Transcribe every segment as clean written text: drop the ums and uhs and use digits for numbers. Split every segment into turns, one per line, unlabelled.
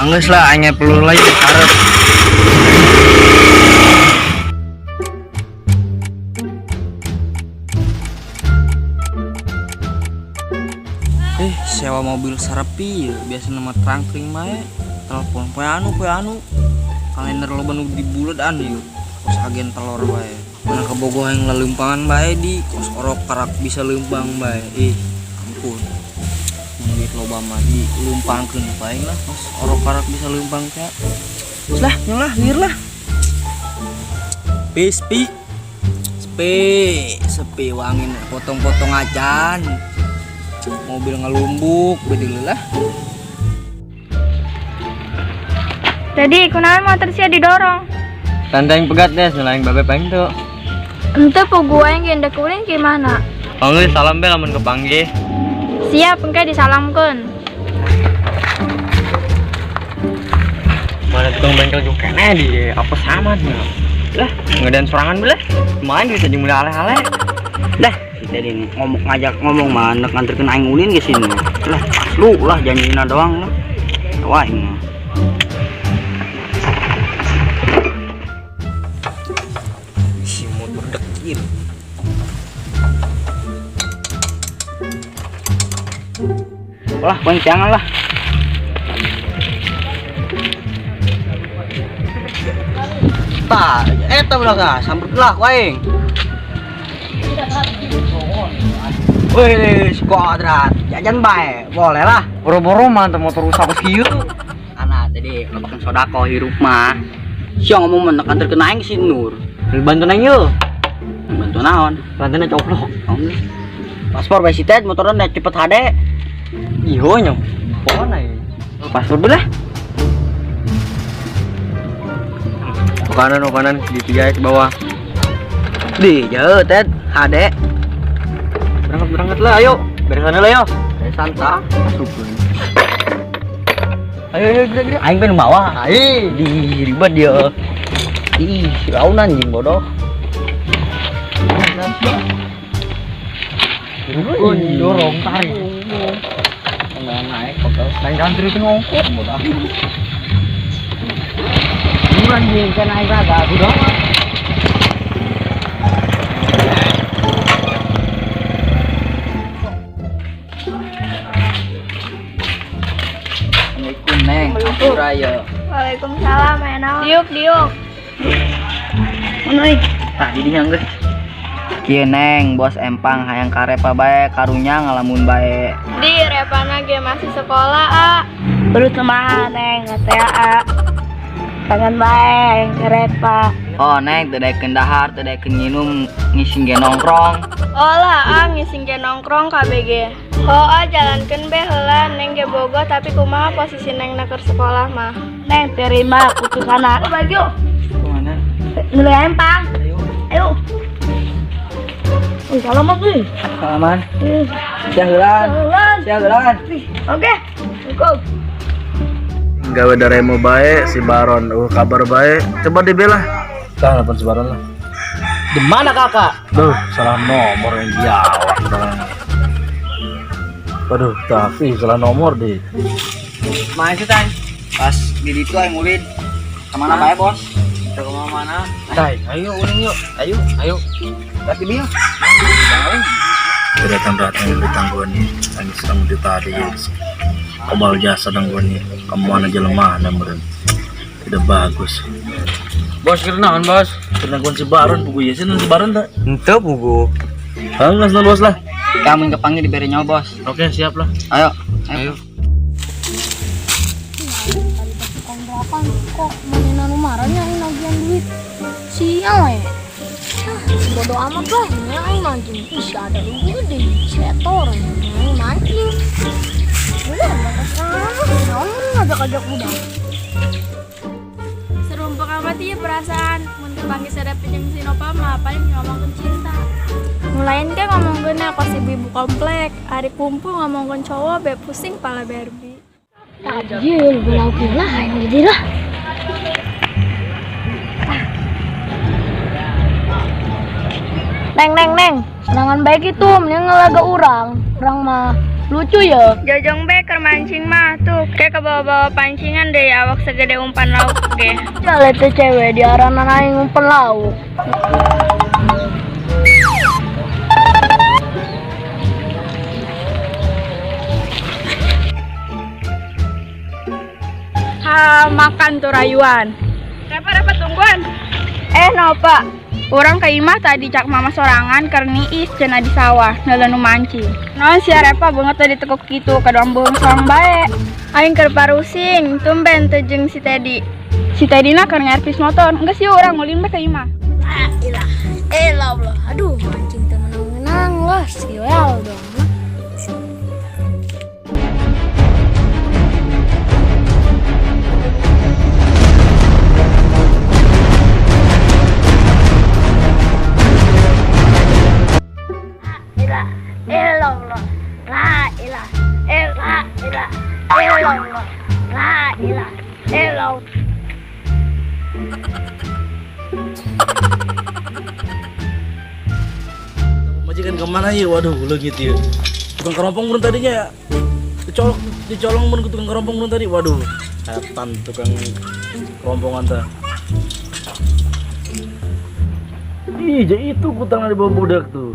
Anggeus lah aing perlu lain karep. Sewa mobil sarepi biasa nama trangkring bae. Telepon poe anu poe anu. Kalender loba nu dibuledan ieu. Kos agen telur bae. Mana kabogoh yang lelempangan bae di kos orok karak bisa lempang bae. Ih, ampun. Mun duit loba mah di lempangkeun bae lah kos orok karak bisa lempang teh. Geus lah, nyolah lieur lah. Sepi, sepi. Sepi, sepi wangin potong-potong acan. Mobil ngelumbuk bedil lah.
Tadi kunaon motor sia didorong.
Tanda yang pegat deh, selain babe paling tuh.
Ente po gua yang genda kuring gimana?
Oh nggak, salam be lamun kepanggih.
Siap, engke disalamkeun.
Mana tukang bengkel juga kene di apa sama dia. Lah, ngedan sorangan belah. Lumayan bisa jeung ale-ale.
Dah, si Teddy ngomong ngajak ngomong mah nek nganterkeun aing ulin ke sini. Lah, lu lah janjina doang lah. Wah, ini.
Si motor dekil.
Lah, poin jangan lah. Tah, eta ulah sampeut lah ku aing. Wih, kuadrat, jajan bae, boleh lah.
Boro-boro mah teh motor rusak geus kieu.
Karena tadi lobakeun sodako hirup mah. Sia ngomong mah nek nganterkeun aing si Nur.
Bantu aing yeuh.
Bantu naon?
Lantainya coplok.
Paspor bae si Ted, motorna cepet hade.
Iho nya. Pohon aing. Paspor belah. Kanan, kanan, di tiga ke bawah.
Di jauh Ted, hade.
Berangkat, berangkat lah, ayo. Beresan lah, ayo.
Beresan ta.
Ayo, ayo, gerak, gerak.
Aing pengen bawa.
Ayo.
Di ribet dia. Ih, laun anjing bodoh.
Dorong tarik.
Naik pegel.
Naik antri itu ngongkok bodoh.
Anjing kan naik raga, bodoh amat. Assalamualaikum Neng, Ampura ya.
Waalaikumsalam, aya naon? Diuk, diuk.
Mana euy? Tah di dinya geus. Kieu Neng, bos empang hayang karepa bae karunya ngalamun bae.
Di repana ge masih sekolah, A.
Terus kumaha Neng, teh A. Kangen bae aing ke Repa.
Oh Neng, teu daekeun dahar, teu daekeun nginum, ngising ge nongkrong.
Oh lah, A, ngising ge nongkrong KBG. Oh, A, jalankeun be heula Neng ge bogoh tapi kumaha posisi Neng na keur sekolah mah.
Neng terima putusana. Oh, baju.
Kemana?
Nilai empang. Ayo. Wih, salaman sih.
Salaman. Sia heulaan.
Salaman.
Sia heulaan.
Oke. Go.
Gawe daremo bae si Baron, kabar bae. Coba dibela.
Tah, telepon si Baron lah.
Di mana kakak?
Duh, salah nomor yang jawab dong. Waduh, tapi salah nomor deh.
Mana sih Tan? Pas di ditu aing ulin. Kemana bae bos? Kita ke mana?
Tai, ayo ulin yuk. Ayo, ayo.
Tapi dia.
Datang-datang yang ditangguan nih, yang sedang di tadi. Kebal jasa dangguan nih, kamu mana jelema meureun. Tidak bagus.
Bos kenaon, Bos?
Penangguan si Baron pugu ya sih si Baron tak?
Henteu pugu.
Enggak senang bos lah.
Kamu yang kepanggil diberi nyawa bos.
Oke, siap lah.
Ayo, ayo.
Tadi pas kontrakan kok mana numaranya aing nagihan duit. Sial ya. Bodoh amat lah, ini aing mancing. Ih, ada lu gede, setor aing mancing. Udah, naon ngajak-ajak udah.
Serumpuk amat ieu perasaan mun kepanggih sadap jeung si Nova mah paling ngomongkeun cinta. Mulain ke ngomongkeun kos ibu-ibu komplek, ari kumpul ngomongkeun cowok be pusing pala Barbie.
Tajil, belau lah, aing jadi lah. Neng, neng, neng, senangan baik itu, mending ngelaga urang. Urang mah Lucu ya.
Jojong be keur mancing mah tuh kayak kebawa-bawa pancingan deh awak segede umpan lauk ge.
Jale tuh cewek di aranan aing umpan lauk.
Ha, makan tuh rayuan. Repa tungguan. Nopa. Urang ke imah tadi cak mama sorangan keur niis cenah di sawah neuleuh nu mancing. Naon sia Repa beungeut teh ditekuk kitu kadoang beuheung soang bae. Aing keur parusing, tumben teu jeung si Teddy. Si Teddy na keur nyervis motor. Geus yeuh urang ulin bae ka imah.
La ilah illallah. Aduh, mancing teu menang-menang lah, sial dong. La ilah illallah. La ilah illallah. Illallah. La ilah illallah.
Majikan kemana ya? Waduh, leungit ya. Tukang kerompong mun tadinya ya. Dicolok, dicolong mun ke tukang kerompong mun tadi. Waduh, setan tukang kerompongan teh. Ih, jadi itu kutang di bawah budak tuh.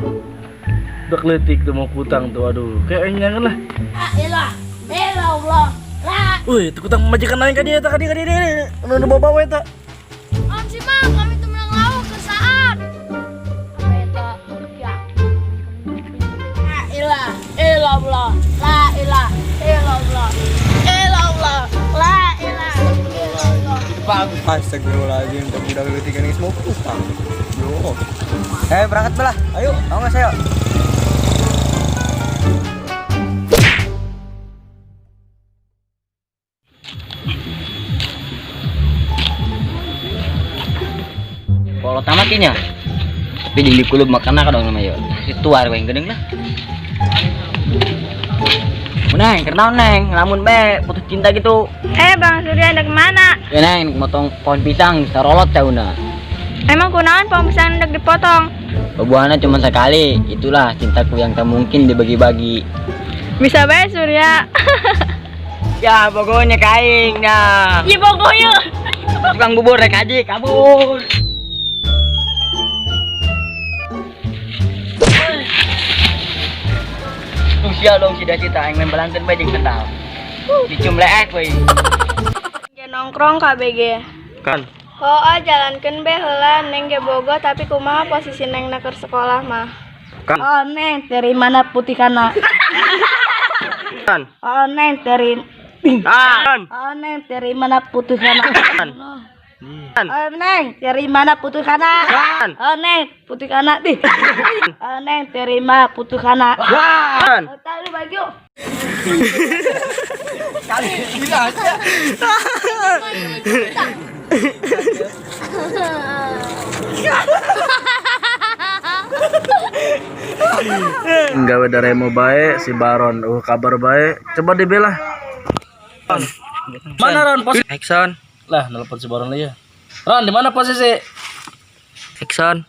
Budak letik tuh mau kutang tuh. Aduh, kayaknya jangan lah.
La ilah illallah. La.
Wih, itu kutang majikan lain ka dia eta ka dia ka dia. Anu nu bawa-bawa eta.
Om si Mang, kami tuh menang lauk ke saat. Apa eta? Ya. La ilah illallah. La ilah illallah. Illallah. La ilah illallah.
Bagus. Astagfirullahaladzim, untuk budak leutik geus mau kutang. Yo. Berangkat belah. Ayo, mau nggak saya?
Kalau tamat nya. Tapi jeung di kulub makan ka dong nama yo. Itu war we geuning lah. Neng, kenal neng, lamun be putus cinta gitu.
Bang Surya hendak kemana?
Ya neng, motong pohon pisang, sarolot cauna.
Emang kunaon pohon pisang hendak dipotong?
Buahnya cuma sekali, itulah cintaku yang tak mungkin dibagi-bagi.
Bisa bae Surya.
Ya, pokoknya kaing dah.
Ya pokoknya.
Tukang bubur rek haji kabur. Tuh sia dong si cita aing main belanten bae jeung sendal. Dicium leek we.
Ge nongkrong KBG.
Kan.
Oh, jalankeun be heula neng ge bogoh tapi kumaha posisi neng na keur sekolah mah.
Kan.
Oh neng, dari mana putih kana?
Kan.
Oh neng, dari
Kan.
Oh neng, dari mana putih kana?
Kan.
Oh neng, dari mana putih kana?
Kan.
Oh neng, putih kana di. Oh neng, terima putih kana.
Kan.
Oh, tahu baju.
Gawe daremo bae si Baron. Kabar bae. Coba dibela. Mana Ron posisi?
Action.
Lah, nelpon si Baron aja. Ron, di mana posisi?
Action.